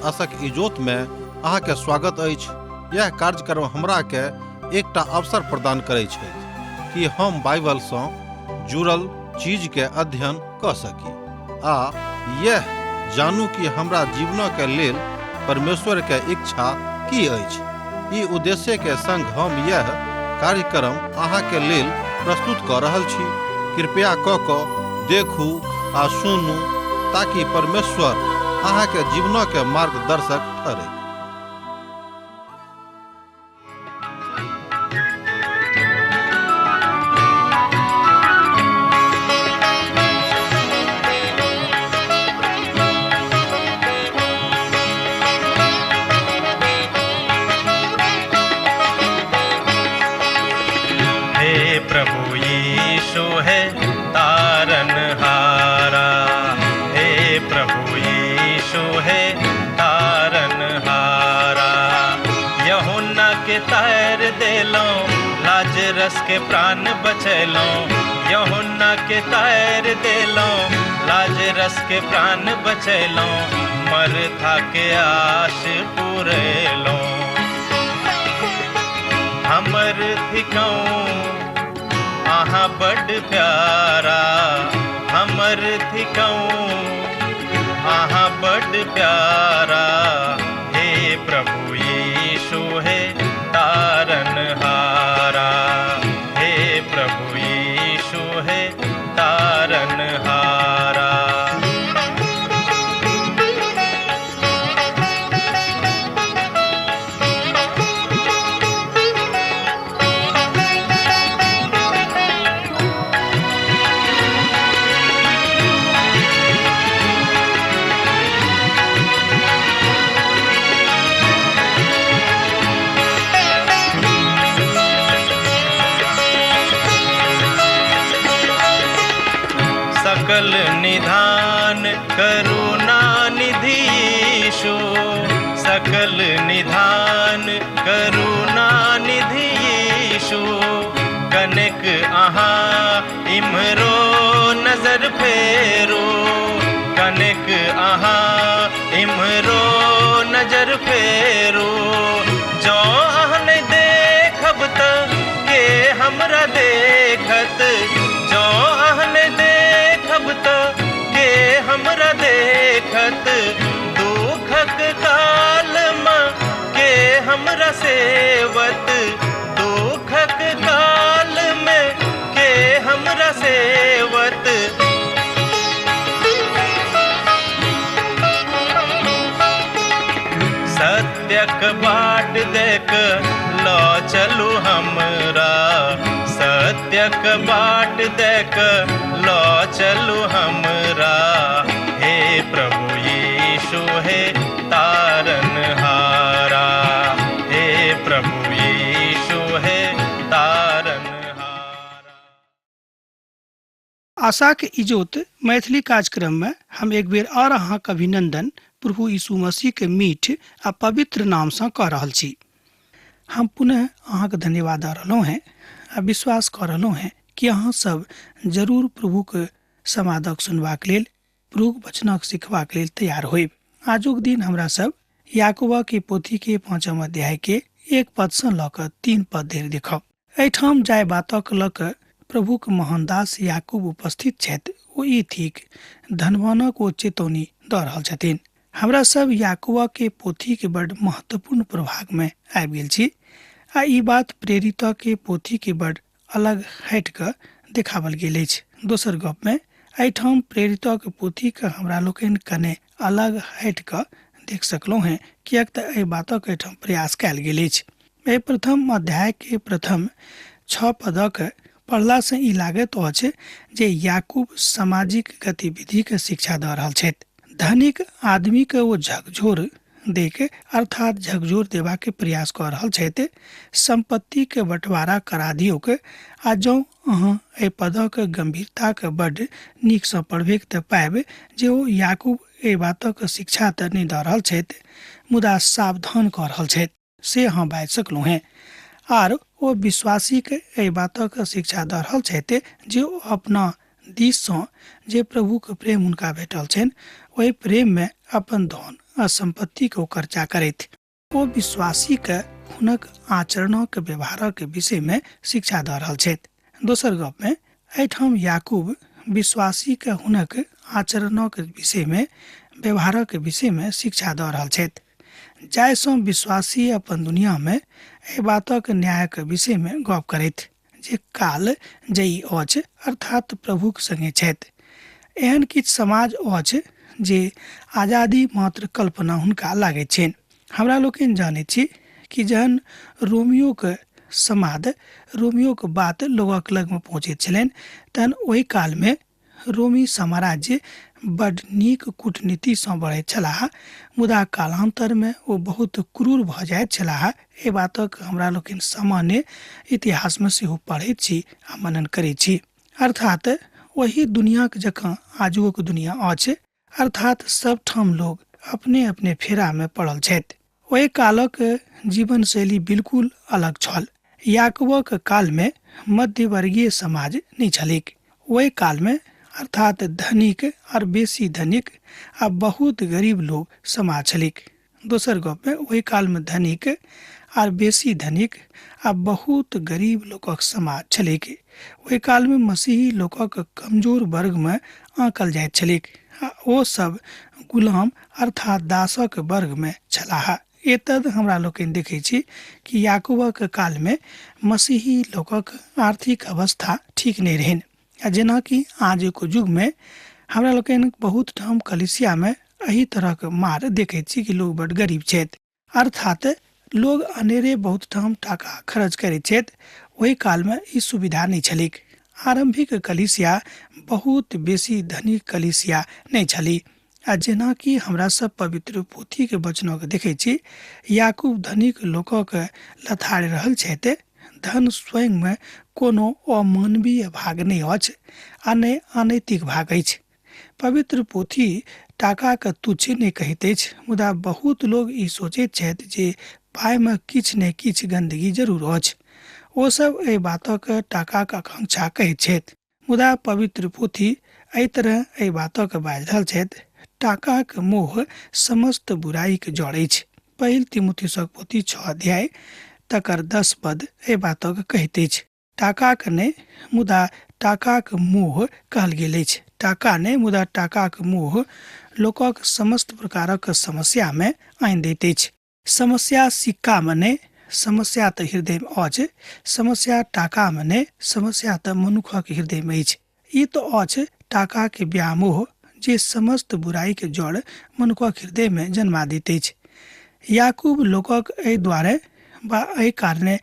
आशक इजोत में अहाँ के स्वागत अछि। यह कार्यक्रम हमरा के एकटा अवसर प्रदान करै छथि कि हम बाइबल सँ जुड़ल चीज के अध्ययन क सकी आ यह जानू कि हमरा जीवन के लेल परमेश्वर के इच्छा की अछि। ई उद्देश्य के संग हम यह कार्यक्रम अहाँ के लेल प्रस्तुत क रहल छी। कृपया क क देखू आ सुनू ताकि परमेश्वर अहाँ के जीवन के मार्गदर्शक ठहरे। हे प्रभु यीशु है तारन हारा, हे प्रभु यीशु है तारन हारा। यहुन्ना के तार देलो, लाजरस के प्राण बचैलो। यहुन्ना के तार देलो, लाजरस के प्राण बचैलो। मरथा के आश पुरेलो। हमर थिकौं अहाँ बड प्यारा, हमर थिकौं अहाँ बड प्यारा। हे प्रभु यीशु हे तारन हारा, हे प्रभु यीशु हे तारन हारा। सकल निधान करुणा निधि यीशु, सकल निधान करुणा निधि यीशु। कनक अहाँ इम्हरो नजर फेरू, कनक अहाँ इम्हरो नजर फेरू। जँ अहाँ नहि देखब त के हमरा देखत, जँ अहाँ नहि देखब त के हमरा देखत। दुखक काल में के हमरा सेवत, दुखक काल में के हमरा सेवत। सत्यक बाट देख ल चलू हमरा, सत्यक बाट देख ल चलू हमरा। हे प्रभु यीशु हे तारन हारा, हे प्रभु यीशु हे तारन हारा। आशाक इजोत मैथिली कार्यक्रम में हम एक बेर और अहाँक अभिनंदन प्रभु यीशु मसीह के मीठ आ पवित्र नाम से कऽ रहल छी। हम पुनः अहाँके धन्यवाद दऽ रहलहुँ हेँ आ विश्वास कऽ रहलहुँ हेँ कि अहाँ सब जरूर प्रभुके समादक सुनबाक लेल, प्रभुक वचनक सिखबाक लेल तैयार होइब। आजुक दिन हमरा सब याकूब के पोथी के 5 अध्याय के 1 पद से लऽ कऽ 3 पद धरि देखब। एहिठाम जाय बातक लऽ कऽ प्रभुक मोहनदास याकूब उपस्थित छथि, ओ ई थिक धनवानक ओ चेतौनी दऽ रहल छथिन। हमरा सब याकूब के पोथी के बड महत्वपूर्ण प्रभाग में आबि गेल छी आ ई बात प्रेरित के पोथी के बड अलग हटि कऽ देखावल गेल अछि। दोसर गप में एहिठाम प्रेरित के पोथी के हमरा लोकनि कने अलग हटि कऽ देख सकलहुँ हेँ, किएक तऽ एहि बातक एहिठाम प्रयास कयल गेल अछि। एहि प्रथम अध्याय के प्रथम 6 पदक पढ़ला से ई लागैत अछि जे याकूब सामाजिक गतिविधि के शिक्षा दऽ रहल छथि। धनिक आदमी के ओ झकझोर देके अर्थात झकझोर देबा के प्रयास कऽ रहल छथि, संपत्ति के बंटवारा करा दियौक। आ जँ अहाँ एहि पदक गंभीरता के बड नीक सँ पढ़बैक तऽ पायब जे ओ याकूब एहि बातक शिक्षा तऽ नहि दऽ रहल छथि, मुदा सावधान कऽ रहल छथि, से अहाँ बाजि सकलहुँ हेँ। आर ओ विश्वासीके एहि बातक शिक्षा दऽ रहल छथि जे ओ अपना दिससँ जे प्रभुके प्रेम हुनका भेटल छनि ओहि प्रेममे अपन धन आ सम्पत्तिके ओ खर्चा करैत। ओ विश्वासीके हुनक आचरणक व्यवहारक विषयमे शिक्षा दऽ रहल छथि। दोसर गपमे एहिठाम याकूब विश्वासीके हुनक आचरणक विषयमे व्यवहारक विषयमे शिक्षा दऽ रहल छथि, जाहिसँ विश्वासी अपन दुनियामे एहि बातक न्यायक विषयमे गप करैत जे काल जई अछि, अर्थात प्रभुक संगे छथि। एहन किछु समाज अछि जे आजादी मात्र कल्पना हुनका लागैत छनि। हमरा लोकनि जानैत छी कि जहन रोमियोके समाद रोमियोके बात लोगक लगमे पहुँचैत छलनि तहन ओहि कालमे रोमी साम्राज्य बड नीक कूटनीतिसँ बढ़ैत छलाह, मुदा कालान्तरमे ओ बहुत क्रूर भऽ जाइत छलाह। एहि बातक हमरा लोकनि सामान्य इतिहासमे सेहो पढ़ैत छी आ मनन करैत छी। अर्थात ओही दुनियाक जकाँ आजुओक दुनिया अछि, अर्थात सब ठाम लोग अपने अपने फेरामे पड़ल छथि। ओहि कालक जीवनशैली बिल्कुल अलग छल। याकूबक कालमे मध्यवर्गीय समाज नहि छलैक। ओहि कालमे अर्थात धनिक और बेसी धनिक आ बहुत गरीब लोग समाज छलैक। दोसर गपमे ओहि कालमे धनिक आर बेसी धनिक आ बहुत गरीब लोकक समाज छलैक। ओहि कालमे मसीही लोकक कमजोर वर्गमे आँकल जाइत छलैक आ ओ सब गुलाम अर्थात दासक वर्गमे छलाह। एतद हमरा लोकनि देखै छी कि याकूबक कालमे मसीही लोकक आर्थिक अवस्था ठीक नहि रहनि। आ जेनाकि आजुक युगमे हमरा लोकनि बहुत ठाम कलिसियामे एहि तरहक मार देखैत छी कि लोग बड गरीब छथि, अर्थात लोग अनेरे बहुत ठाम टाका खर्च करैत छथि। ओहि कालमे ई सुविधा नहि छलैक। आरम्भिक कलिसिया बहुत बेसी धनिक कलिसिया नहि छली। आ जेनाकि हमरा सब पवित्र पोथीके वचनक देखै छी, याकूब धनिक लोकक लथाड़ि रहल छथि। धन स्वयंमे कोनो अमानवीय भाग नहि अछि आ नहि अनैतिक भाग अछि। पवित्र पोथी टाकाके तुच्छ नहि कहैत अछि, मुदा बहुत लोग ई सोचैत छथि जे पाइमे किछु ने किछु गन्दगी जरूर अछि। ओसभ एहि बातक टाकाक आकांक्षा कहैत छथि, मुदा पवित्र पोथी एहि तरह एहि बातक बाजि रहल छथि, टाकाक मोह समस्त बुराइक जड़ अछि। पहिल तिमुथियुसक पोथी 6 अध्याय तकर 10 पद एहि बातक कहैत अछि। टाकाक नहि मुदा टाकाक मोह कहल गेल अछि। टाका नहि मुदा टाकाक मोह लोकक समस्त प्रकारक समस्यामे आनि दैत अछि। समस्या सिक्कामे नहि, समस्या तऽ हृदयमे अछि। समस्या टाकामे नहि, समस्या तऽ मनुखक हृदयमे अछि। ई तऽ अछि टाकाके व्यामोह जे समस्त बुराइके जड़ मनुखक हृदयमे जन्मा दैत अछि। याकूब लोकक एहि दुआरे वा एहि कारणे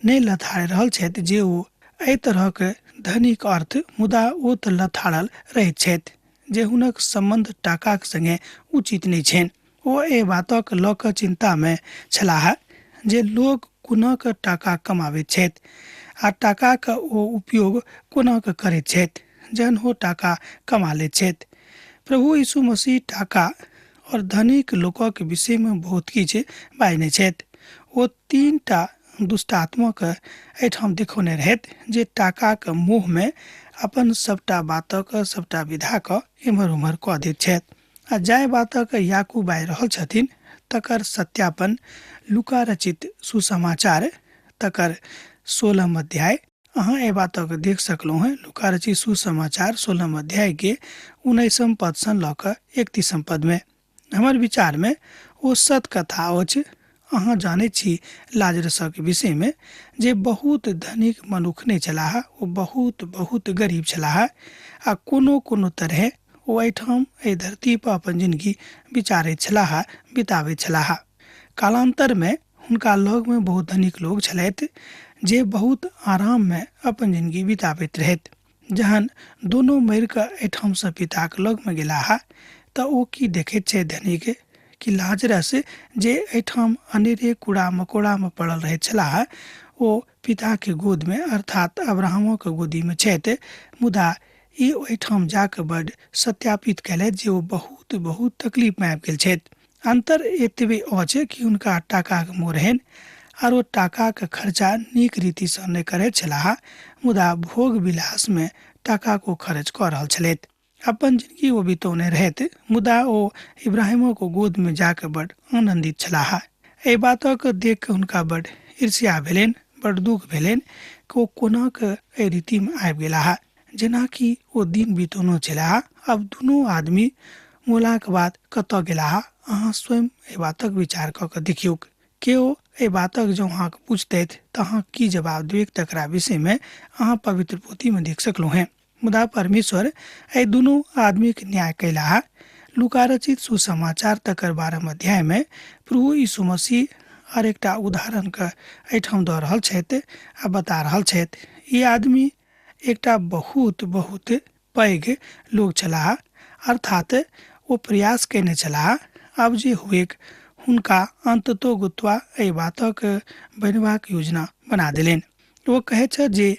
नहि लथाड़ि रहल छथि जे ओ एहि तरहक धनिक अर्थ, मुदा ओ तऽ लथाड़ल रहैत छथि जे हुनक सम्बन्ध टाकाक संगे उचित नहि छनि। ओ एहि बातक लऽ कऽ चिन्तामे छलाह जे लोक कोना कऽ टाका कमाबैत छथि आ टाकाके ओ उपयोग कोना कऽ करैत छथि जहन ओ टाका कमा लैत छथि। प्रभु यीशु मसीह टाका और धनिक लोकक विषयमे बहुत किछु बाजने छथि। ओ 3 टा दुष्टात्माक एहिठाम देखौने रहथि जे टाकाक मोहमे अपन सबटा बातक सबटा विधाक एम्हर ओम्हर कऽ दैत छथि। आ जाहि बातक याकूब बाजि रहल छथिन तकर सत्यापन लूका रचित सुसमाचार तकर 16 अध्याय अहाँ एहि बातक देख सकलहुँ हेँ। लूका रचित सुसमाचार 16 अध्याय के 19 पदसँ लऽ कऽ 31 पदमे हमर विचारमे ओ सत कथा अछि। अहाँ जानैत छी लाजरसक विषयमे जे बहुत धनिक मनुख नहि छलाह, ओ बहुत बहुत गरीब छलाह आ कोनो कोनो तरहे ओ एहिठाम एहि धरती पर अपन जिंदगी विचारैत छलाह, बिताबैत छलाह। कालान्तरमे हुनका लगमे बहुत धनिक लोग छलथि जे बहुत आराममे अपन जिंदगी बिताबैत रहथि। जहन दोनों मरि कऽ एहिठामसँ पिताक लगमे गेलाह तऽ ओ की देखैत छै धनिक कि लाजरस जे एहिठाम अनेरे कूड़ा मकोड़ामे पड़ल रहैत छलाह ओ पिताके गोदमे अर्थात अब्राहमक गोदीमे छथि, मुदा ई ओहिठाम जाकऽ बड सत्यापित कयलथि जे ओ बहुत बहुत तकलीफमे आबि गेल छथि। अंतर एतबे अछि कि हुनका टाकाक मोह रहनि आर ओ टाकाक खर्चा नीक रीतिसँ नहि करैत छलाह, मुदा भोग विलासमे टाकाक ओ खर्च कऽ रहल छलथि। अपन जिनगी ओ बितौने रहैत, मुदा ओ इब्राहिमक गोदमे जाकऽ बड आनन्दित छलाह। एहि बातक देख कऽ हुनका बड ईर्ष्या भेलनि, बड दुख भेलनि कि ओ कोना कऽ एहि रीतिमे आबि गेलाह। जेनाकि ओ दिन बितौने छलाह, आब दुनू आदमी मोलाक बाद कतऽ गेलाह? अहाँ स्वयं एहि बातक विचार कऽ कऽ देखियौक। केओ एहि बातक जँ अहाँके पूछतथि तऽ अहाँ की जवाब देबैक तकरा विषयमे अहाँ पवित्र पोथीमे देख सकलहुँ हेँ। मुदा परमेश्वर एहि दुनू आदमीक न्याय कयलाह। लूका रचित सुसमाचार तकर 12 अध्यायमे प्रभु यीशु मसीह आर एकटा उदाहरणके एहिठाम दऽ रहल छथि आ बता रहल छथि। ई आदमी एकटा बहुत बहुत पैघ लोक छलाह, अर्थात ओ प्रयास कयने छलाह। आब जे हुएक, हुनका अन्ततो गुत्वा एहि बातक बनबाक योजना बना देलनि। ओ कहैत छथि जे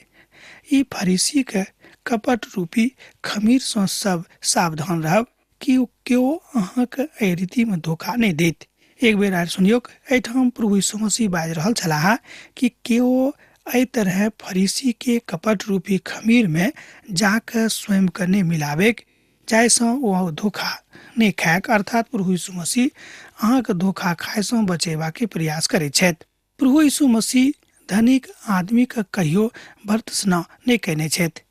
ई फरीसीके कपट रूपी खमीरसँ सब सावधान रहब कि केओ अहाँके एहि रीतिमे धोखा नहि देत। एक बेर आर सुनियौक, एहिठाम प्रभु यीशु मसीह बाजि रहल छलाह कि केओ एहि तरह फरीसीके कपट रूपी खमीरमे जाकऽ स्वयंके नहि मिलाबेक, जाहिसँ ओ धोखा नहि खायक। अर्थात प्रभु यीशु मसीह अहाँके धोखा खायसँ बचेबाके प्रयास करैत छथि। प्रभु यीशु मसीह धनिक आदमीके कहियो भर्त्सना नहि कयने छथि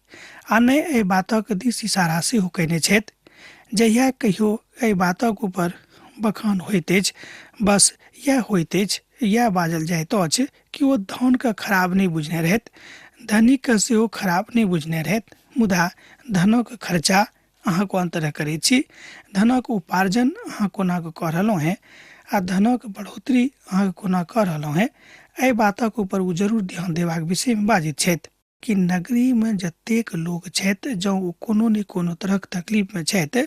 आ नहि एहि बातक दिस इशारा सेहो कयने छथि। जहिया कहियो एहि बातक ऊपर बखान होइत अछि, बस इएह होइत अछि, इएह बाजल जाइत अछि कि ओ धनके खराब नहि बुझने रहथि, धनिकके सेहो खराब नहि बुझने रहथि, मुदा धनक खर्चा अहाँ कोन तरह करै छी, धनक उपार्जन अहाँ कोना कऽ कऽ रहलहुँ हेँ आ धनक बढ़ोतरी अहाँ कोना कऽ रहलहुँ हेँ, एहि बातक ऊपर ओ जरूर ध्यान देबाक विषयमे बाजैत छथि। कि नगरीमे जतेक लोक छथि, जँ ओ कोनो ने कोनो तरहक तकलीफमे छथि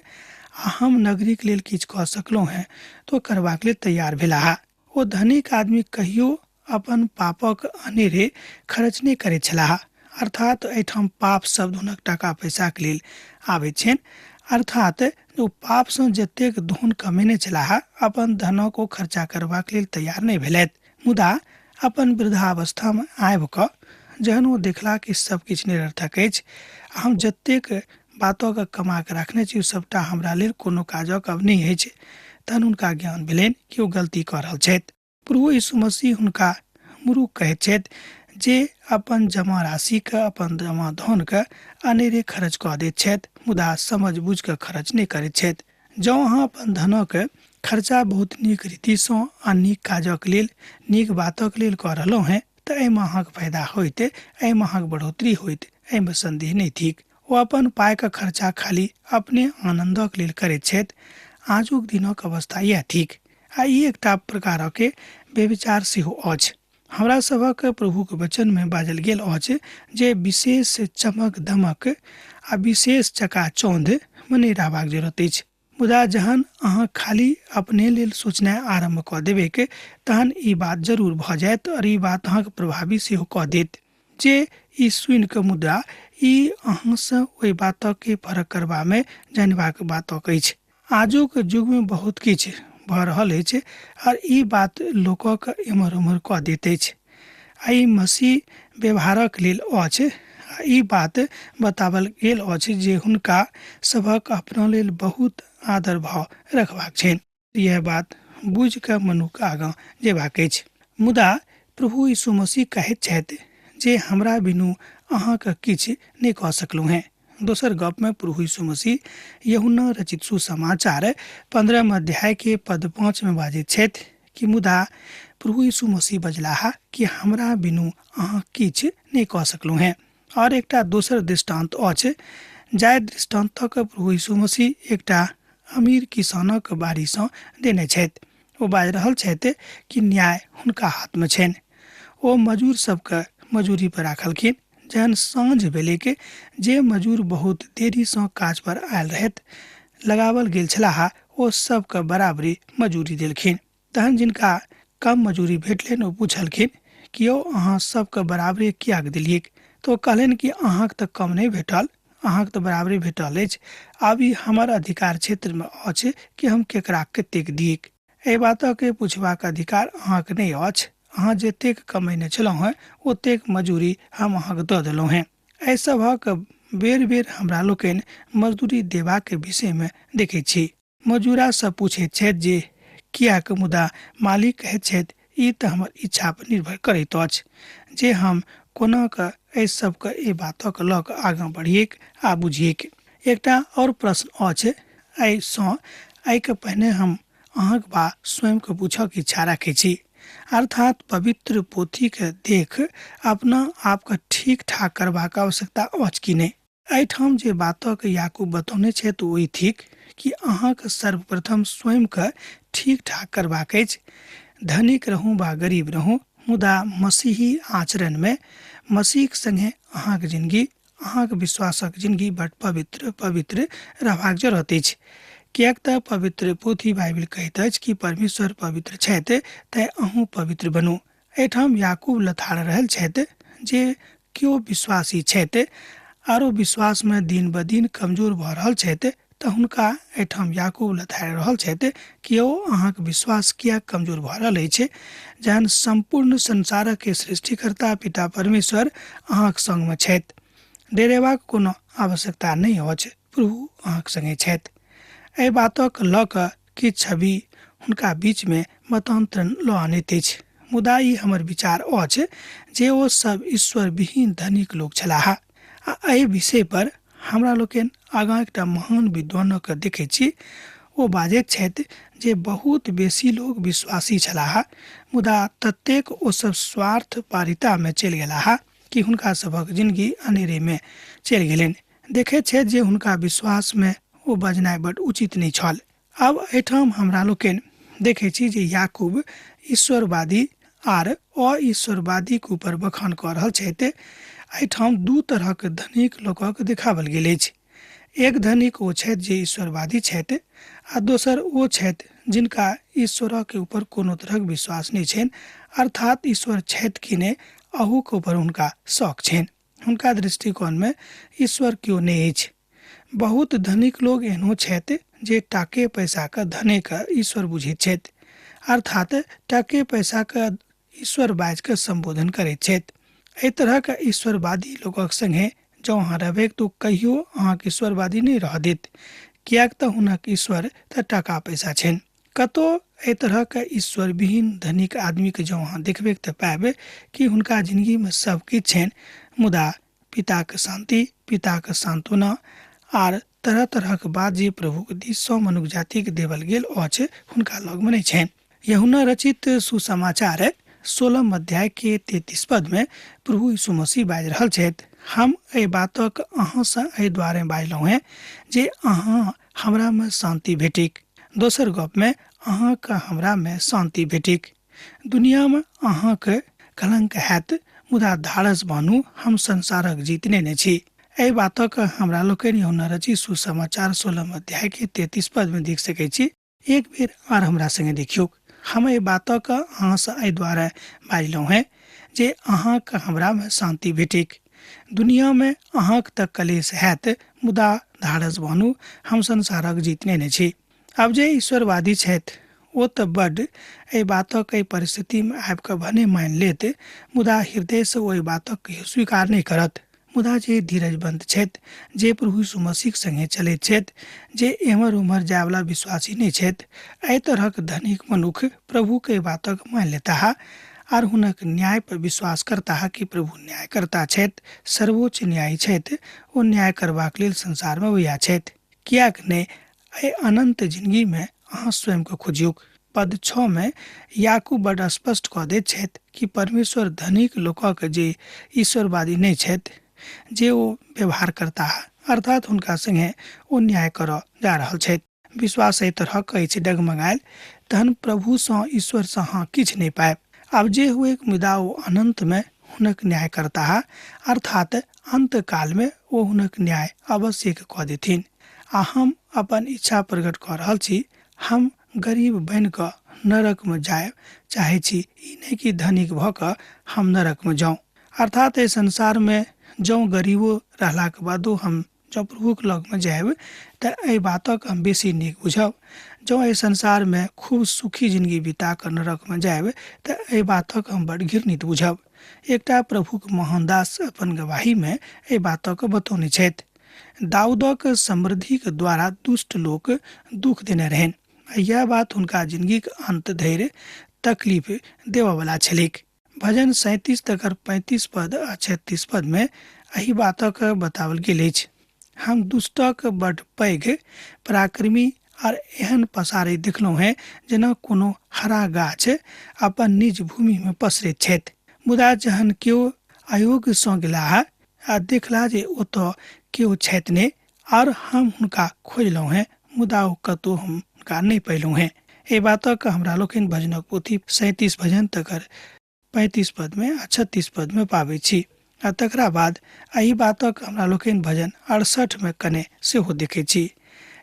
आ हम नगरीके लेल किछु कऽ सकलहुँ हेँ तऽ ओ करबाक लेल तैयार भेलाह। ओ धनिक आदमी कहियो अपन पापक अनेरे खर्च नहि करैत छलाह। अर्थात एहिठाम पाप शब्द हुनक टाका पैसाक लेल आबैत छनि। अर्थात ओ पापसँ जतेक धन कमेने छलाह, अपन धनक ओ खर्चा करबाक लेल तैयार नहि भेलथि। मुदा अपन वृद्धावस्थामे आबि कऽ जहन ओ देखला कि सब किछु निरर्थक अछि, हम जतेक बातोके कमा कऽ रखने छी ओ सभटा हमरा लेल कोनो काजक अब नहि अछि, तहन हुनका ज्ञान भेलनि कि ओ गलती कऽ रहल छथि। प्रभु यीशु मसीह हुनका मुरुख कहैत छथि जे अपन जमा राशिके, अपन जमा धनके अनेरे खर्च कऽ दैत छथि, मुदा समझ बुझि कऽ खर्च नहि करैत छथि। जँ अहाँ अपन धनक खर्चा बहुत नीक रीतिसँ आ नीक काजक लेल, नीक बातक लेल कऽ रहलहुँ हेँ तऽ एहिमे अहाँके फायदा होइत, एहिमे अहाँके बढ़ोतरी होइत, एहिमे सन्देह नहि थिक। ओ अपन पाइके खर्चा खाली अपने आनन्दक लेल करैत छथि। आजुक दिनक अवस्था इएह थिक आ ई एकटा प्रकारके व्यभिचार सेहो अछि। हमरा सभक प्रभुक वचनमे बाजल गेल अछि जे विशेष चमक दमक आ विशेष चकाचौंधमे नहि रहबाक जरूरत अछि। मुदा जहन अहाँ खाली अपने लेल सोचनाइ आरम्भ कऽ देबैक तहन ई बात जरूर भऽ जायत आओर ई बात अहाँके प्रभावी सेहो कऽ देत जे ई सुनि कऽ, मुदा ई अहाँसँ ओहि बातके फरक करबामे जानबाक बातक अछि। आजुक युगमे बहुत किछु भऽ रहल अछि आर ई बात लोकक एम्हर ओम्हर कऽ दैत अछि आ ई मसीह व्यवहारक लेल अछि आ ई बात बताओल गेल अछि जे हुनका सभक अपना लेल बहुत आदर भाव रखबाक छनि। इएह बात बुझि कऽ मनुख आगाँ जेबाक अछि। मुदा प्रभु यीशु मसीह कहैत छथि जे हमरा बिनु अहाँके किछु नहि कऽ सकलहुँ हेँ। दोसर गप में प्रभु यीशु मसीह यूहन्ना रचित सुसमाचार 15 अध्याय के पद 5 में बाजैत छथि कि मुदा प्रभु यीशु मसीह बजलाह कि हमरा बिनु अहाँ किछु नहि कऽ सकलहुँ हेँ। और एकटा दोसर दृष्टांत अछि, जाहि दृष्टान्तक प्रभु यीशु मसीह एकटा अमीर किसानक बारीसँ देने छथि। ओ बाजि रहल छथि कि न्याय हुनका हाथमे छनि। ओ मजूर सबके मजूरी पर राखलखिन। जहन साँझ भेलैक, जे मजूर बहुत देरीसँ काज पर आयल रहथि, लगावल गेल छलाह, ओ सबके बराबरी मजूरी देलखिन। तहन जिनका कम मजूरी भेटलनि ओ पुछलखिन कि यौ अहाँ सबके बराबरे किएक देलियैक? तऽ ओ कहलनि कि अहाँके तऽ कम नहि भेटल, अहाँके तऽ बराबरे भेटल अछि। आब ई हमर अधिकार क्षेत्रमे अछि कि हम केकरा कतेक दियैक। एहि बातके पुछबाक अधिकार अहाँके नहि अछि। अहाँ जतेक कमेने छलहुँ हेँ ओतेक मजूरी हम अहाँके दऽ देलहुँ हेँ। एहि सभक बेर बेर हमरा लोकनि मजदूरी देबाक विषयमे देखैत छी। मजूरा सब पूछैत छथि जे किएक, मुदा मालिक कहैत छथि ई तऽ हमर इच्छा पर निर्भर करैत अछि जे हम कोना कऽ एहि सबके एहि बातक लऽ कऽ आगाँ बढ़ियैक आ बुझियैक। एकटा आओर प्रश्न अछि, एहिसँ एहिके पहिने हम अहाँक बा स्वयंके पूछऽके इच्छा राखै छी, अर्थात पवित्र पोथीके देख अपना आपके ठीक ठाक करबाक आवश्यकता अछि कि नहि। एहिठाम जे बातक याकूब बतौने छथि ओ ई थिक कि अहाँके सर्वप्रथम स्वयंके ठीक ठाक करबाक अछि। धनिक रहू वा गरीब रहू, मुदा मसीही आचरणमे मसीहक संगे अहाँके जिनगी, अहाँके विश्वासक जिनगी बड पवित्र पवित्र रहबाक जरूरत अछि। किएक तऽ पवित्र पोथी बाइबिल कहैत अछि कि परमेश्वर पवित्र छथि, तेँ अहूँ पवित्र बनू। एहिठाम याकूब लथाड़ रहल छथि जे केओ विश्वासी छथि आरो विश्वासमे दिन ब दिन कमजोर भऽ रहल छथि, तऽ हुनका एहिठाम याकूब लथाड़ि रहल छथि कि यौ अहाँके विश्वास किएक कमजोर भऽ रहल अछि, जहन सम्पूर्ण संसारक सृष्टिकर्ता पिता परमेश्वर अहाँके संगमे छथि। डेरेबाक कोनो आवश्यकता नहि अछि, प्रभु अहाँके संगे छथि। एहि बातक लऽ कऽ किछु छवि हुनका बीचमे मतान्तरण लऽ आनैत अछि, मुदा ई हमर विचार अछि जे ओ सब ईश्वर विहीन धनिक लोक छलाह। आ एहि विषय पर हमरा लोकनि आगाँ एकटा महान विद्वानक देखैत छी, ओ बाजैत छथि जे बहुत बेसी लोक विश्वासी छलाह, मुदा ततेक ओ सब स्वार्थ पारितामे चलि गेलाह कि हुनका सभक जिनगी अनेरेमे चलि गेलनि। देखैत छथि जे हुनका विश्वासमे ओ बजनाइ बड उचित नहि छल। आब एहिठाम हमरा लोकनि देखै छी जे याकूब ईश्वरवादी आर अईश्वरवादीक ऊपर बखान कऽ रहल छथि। एहिठाम दू तरहक धनिक लोकक देखावल गेल अछि। एक धनिक ओ छथि जे ईश्वरवादी छथि आ दोसर ओ छथि जिनका ईश्वरक ऊपर कोनो तरहक विश्वास नहि छनि, अर्थात ईश्वर छथि कि नहि अहूके ऊपर हुनका शक छनि। हुनका दृष्टिकोणमे ईश्वर केओ नहि अछि। बहुत धनिक लोग एहनो छथि जे टाके पैसाके धनेके ईश्वर बुझैत छथि, अर्थात टाके पैसाके ईश्वर बाजिके सम्बोधन करैत छथि। एहि तरहक ईश्वरवादी लोकक संगे जँ अहाँ रहबै तऽ कहियो अहाँके ईश्वरवादी नहि रहऽ देत, किएक तऽ हुनक ईश्वर तऽ टाका पैसा छनि। कतौ एहि तरहक ईश्वरविहीन धनिक आदमीके जँ अहाँ देखबै तऽ पायब कि हुनका जिनगीमे सब किछु छनि, मुदा पिताके शान्ति, पिताके सान्त्वना आर तरह तरहक बात जे प्रभुके दिससँ मनुख जातिके देवल गेल अछि हुनका लगमे नहि छनि। यूहन्ना रचित सुसमाचार 16 अध्याय के 33 पद में प्रभु यीशु मसीह बाजि रहल छथि, हम एहि बातक अहाँसँ एहि दुआरे बाजलहुँ हेँ जे अहाँ हमरामे शान्ति भेटिक। दोसर गपमे अहाँके हमरामे शान्ति भेटिक। दुनियामे अहाँके कलंक हैत, मुदा धारस बानू, हम संसारक जीत नेने छी। एहि बातक हमरा लोकनि यूहन्ना रचित सुसमाचार 16 अध्याय के 33 पद में देख सकै छी। एक बेर आर हमरा संगे देखियौ, हम एहि बातक अहाँसँ एहि दुआरे बाजलहुँ हेँ जे अहाँके हमरामे शान्ति भेटिक। दुनियामे अहाँके तऽ कलेश हैत, मुदा धारस बानू, हम संसारक जीत नेने छी। आब जे ईश्वरवादी छथि ओ तऽ बड्ड एहि बातक एहि परिस्थितिमे आबि कऽ भने मानि लेत, मुदा हृदयसँ ओहि बातक कहियो स्वीकार नहि करत। मुदा जे धीरजवंत छथि, जे प्रभु यीशु मसीहक संगे चलैत छथि, जे एम्हर ओम्हर जायवला विश्वासी नहि छथि, एहि तरहक धनिक मनुख प्रभुके एहि बातक मानि लेताह आर हुनक न्याय पर विश्वास करताह कि प्रभु न्याय करता छथि, सर्वोच्च न्यायी छथि, ओ न्याय करबाक लेल संसारमे वैह छथि। किएक नहि एहि अनन्त जिनगीमे अहाँ स्वयंके खोजियौक। पद 6 में याकूब बड स्पष्ट कऽ दैत छथि कि परमेश्वर धनिक लोकक जे ईश्वरवादी नहि छथि, जे ओ व्यवहार करताह, अर्थात हुनका संगे ओ न्याय करऽ जा रहल छथि। विश्वास एहि तरहक अछि डगमगायल, तहन प्रभुसँ ईश्वरसँ अहाँ किछु नहि पायब। आब जे हुए, मुदा ओ अनन्तमे हुनक न्याय करताह, अर्थात अंत कालमे ओ हुनक न्याय अवश्य कऽ देथिन। आ हम अपन इच्छा प्रकट कऽ रहल छी, हम गरीब बनि कऽ नरकमे जाय चाहै छी, ई नहि कि धनिक भऽ कऽ हम नरकमे जाउँ। अर्थात एहि संसारमे जँ गरीबो रहलाके बादो हम जँ प्रभुके लगमे जायब तऽ एहि बातक हम बेसी नीक बुझब। जँ एहि संसारमे खूब सुखी जिनगी बिता कऽ नरकमे जायब तऽ एहि बातक हम बड घृणित बुझब। एकटा प्रभुक मोहनदास अपन गवाहीमे एहि बातक बतौने छथि। दाऊदक समृद्धिक द्वारा दुष्ट लोक दुख देने रहनि आ इएह बात हुनका जिंदगीक अंत धरि तकलीफ देबयवला छलैक। भजन 37 तकर 35 पद आ 36 पद में एहि बातक बताओल गेल अछि। हम दुष्टक बड पैघ पराक्रमी आर एहन पसारे देखलहुँ हेँ जेना कोनो हरा गाछ अपन निज भूमि में पसरैत छथि। मुदा जहन केओ अयोग्य सँ गेलाह आ देखला जे ओतऽ केओ छथि नहि, आर हम हुनका खोजलहुँ हेँ मुदा ओ कतहु हम हुनका नहि पयलहुँ हेँ। एहि बातक हमरा लोकनि भजनक पोथी 37 भजन तकर 35 पदमे आ 36 पदमे पाबै छी आ तकरा बाद एहि बातक हमरा लोकनि भजन 68 मे कने सेहो देखै छी।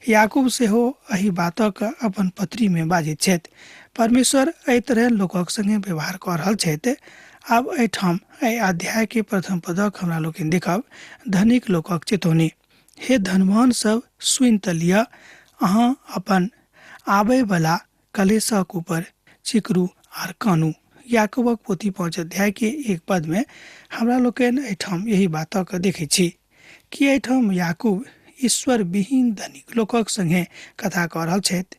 याकूब सेहो एहि बातक अपन पत्रीमे बाजैत छथि। परमेश्वर एहि तरह लोकक संगे व्यवहार कऽ रहल छथि। आब एहिठाम एहि अध्याय के प्रथम पदक हमरा लोकनि देखब, धनिक लोकक चेतौनी। हे धनवान सब, सुनि तऽ लिअ, अहाँ अपन आबयवला कलेशक ऊपर चिकरू आर कानू। याकूबक पोथी 5 अध्याय के 1 पद में हमरा लोकनि एहिठाम यही बातक देखै छी कि एहिठाम याकूब ईश्वर विहीन धनिक लोकक संगे कथा कऽ रहल छथि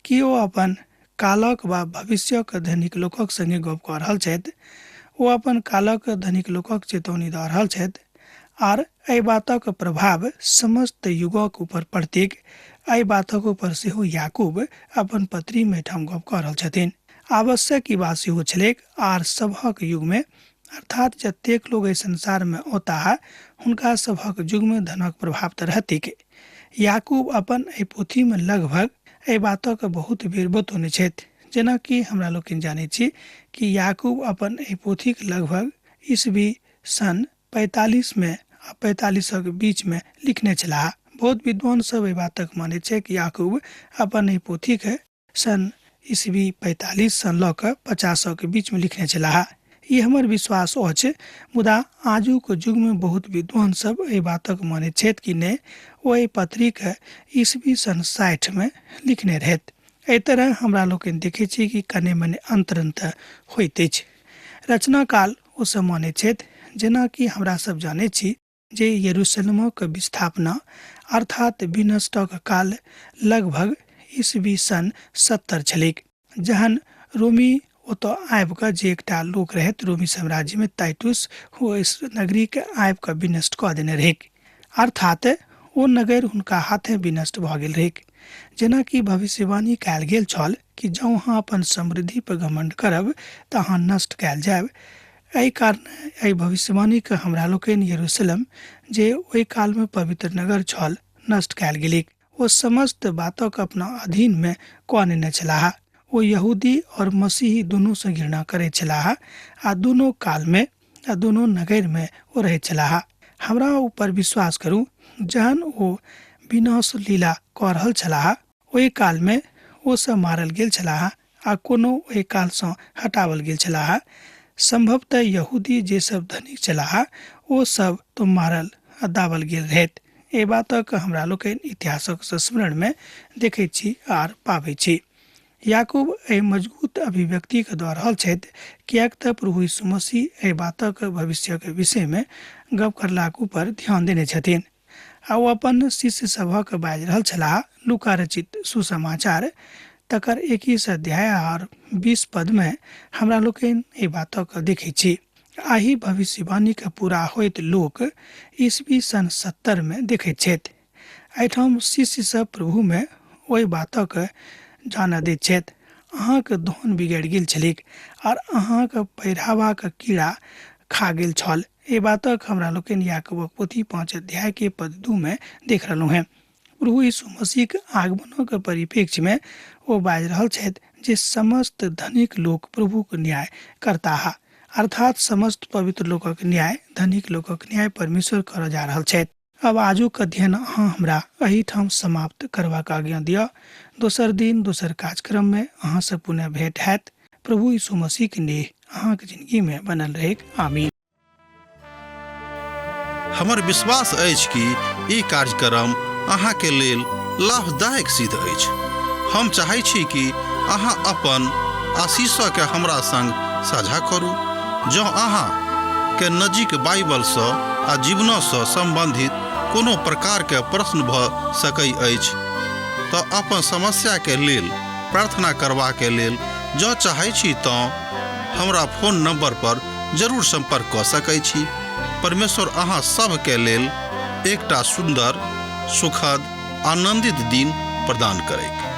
कि ओ अपन कालक वा भविष्यक धनिक लोकक संगे गप कऽ रहल छथि। ओ अपन कालक धनिक लोकक चेतौनी दऽ रहल छथि आर एहि बातक प्रभाव समस्त युगक ऊपर पड़तैक। एहि बातक ऊपर सेहो याकूब अपन पत्री में एहिठाम गप कऽ रहल छथिन। आवश्यक ई बात सेहो छलैक आर सभक युग में, अर्थात जतेक लोग एहि संसार में औताह हुनका सभक युग में धनक प्रभाव तऽ रहतैक। याकूब अपन एहि पोथी में लगभग एहि बातक बहुत बेर बतौने छथि। जेनाकि हमरा लोकनि जानै छी कि याकूब अपन एहि पोथीक लगभग ईस्वी सन 45 में आ 45 बीच में लिखने छलाह। बहुत विद्वान सब एहि बातक मानै छै कि याकूब अपन एहि पोथीके सन ईस्वी 45 सँ लऽ कऽ 50 बीच में लिखने छलाह। ई हमर विश्वास अछि, मुदा आजुक युग में बहुत विद्वान सब एहि बातक मानैत छथि कि नहि, ओ एहि पत्रीके ईस्वी सन 60 में लिखने रहथि। एहि तरह हमरा लोकनि देखै छी कि कने मने अंतर तऽ होइत अछि। रचनाकाल ओ सब मानैत छथि, जेनाकि हमरा सब जानै छी जे यरूशलेमक विस्थापना अर्थात विनष्टक काल लगभग ईस्वी सन 70 छलैक, जहन रोमी ओतऽ आबि कऽ जे एकटा लोक रहथि रोमी साम्राज्यमे टाइटुस, ओ इस नगरीके आबि कऽ विनष्ट कऽ देने रहैक, अर्थात ओ नगर हुनका हाथे विनष्ट भऽ गेल रहैक। जेनाकि भविष्यवाणी कयल गेल छल कि जँ अहाँ अपन समृद्धि पर घमंड करब तऽ अहाँ नष्ट कयल जायब। एहि कारण एहि भविष्यवाणीके हमरा लोकनि यरूशलेम, जे ओहि कालमे पवित्र नगर छल, नष्ट कयल गेलैक। ओ समस्त बातक अपना अधीनमे कऽ नेने छलाह। ओ यहूदी और मसीही दुनूसँ घृणा करैत छलाह आ दुनू कालमे आ दुनू नगरमे ओ रहैत छलाह। हमरा ऊपर विश्वास करू, जहन ओ विनाश लीला कऽ रहल छलाह ओहि कालमे ओ सब मारल गेल छलाह आ कोनो ओहि कालसँ हटाओल गेल छलाह। संभवतः यहूदी जे सब धनिक छलाह ओ सब तो मारल आ दाबल गेल रहैत। एहि बातक हमरा लोकनि इतिहासक संस्मरणमे देखैत छी आर पाबै छी। याकूब एहि मजबूत अभिव्यक्तिके दऽ रहल छथि, किएक तऽ प्रभु यीशु मसीह एहि बातक भविष्यक विषयमे गप करलाक ऊपर ध्यान देने छथिन आ ओ अपन शिष्य सभक बाजि रहल छलाह। लूका रचित सुसमाचार तकर 21 अध्याय आर 20 पदमे हमरा लोकनि एहि बातक देखै छी। एहि भविष्यवाणीके पूरा होइत लोक ईस्वी सन 70 मे देखैत छथि। एहिठाम शिष्य सब प्रभुमे ओहि बातक जानऽ दैत छथि। अहाँके धन बिगड़ि गेल छलैक आर अहाँके पहिरावाक कीड़ा खा गेल छल। एहि बातक हमरा लोकनि याकूबक पोथी 5 अध्याय के पद 2 मे देख रहलहुँ हेँ। प्रभु यीशु मसीहक आगमनक परिप्रेक्ष्यमे ओ बाजि रहल छथि जे समस्त धनिक लोक प्रभुक न्याय करताह, अर्थात समस्त पवित्र लोकक न्याय, धनिक लोकक न्याय परमेश्वर करऽ जा रहल छथि। अब आजुक अध्ययन अहाँ हमरा एहिठाम समाप्त करबाक आज्ञा दिअ। दोसर दिन दोसर कार्यक्रममे अहाँसँ पुनः भेंट हैत। प्रभु यीशु मसीहक नेह अहाँक जिंदगीमे बनल रहैक। आमीन। हमर विश्वास अछि कि ई कार्यक्रम अहाँके लेल लाभदायक सिद्ध अछि। हम चाहै छी कि अहाँ अपन आशीषके हमरा संग साझा करू। जँ अहाँ के नजीक बाइबलसँ आ जीवनसँ सम्बन्धित कोनो प्रकारके प्रश्न भऽ सकै अछि तऽ अपन समस्याके लेल प्रार्थना करबाके लेल जँ चाहै छी तँ हमरा फोन नंबर पर जरूर संपर्क कऽ सकै छी। परमेश्वर अहाँ सभके लेल एकटा सुन्दर, सुखद, आनंदित दिन प्रदान करैक।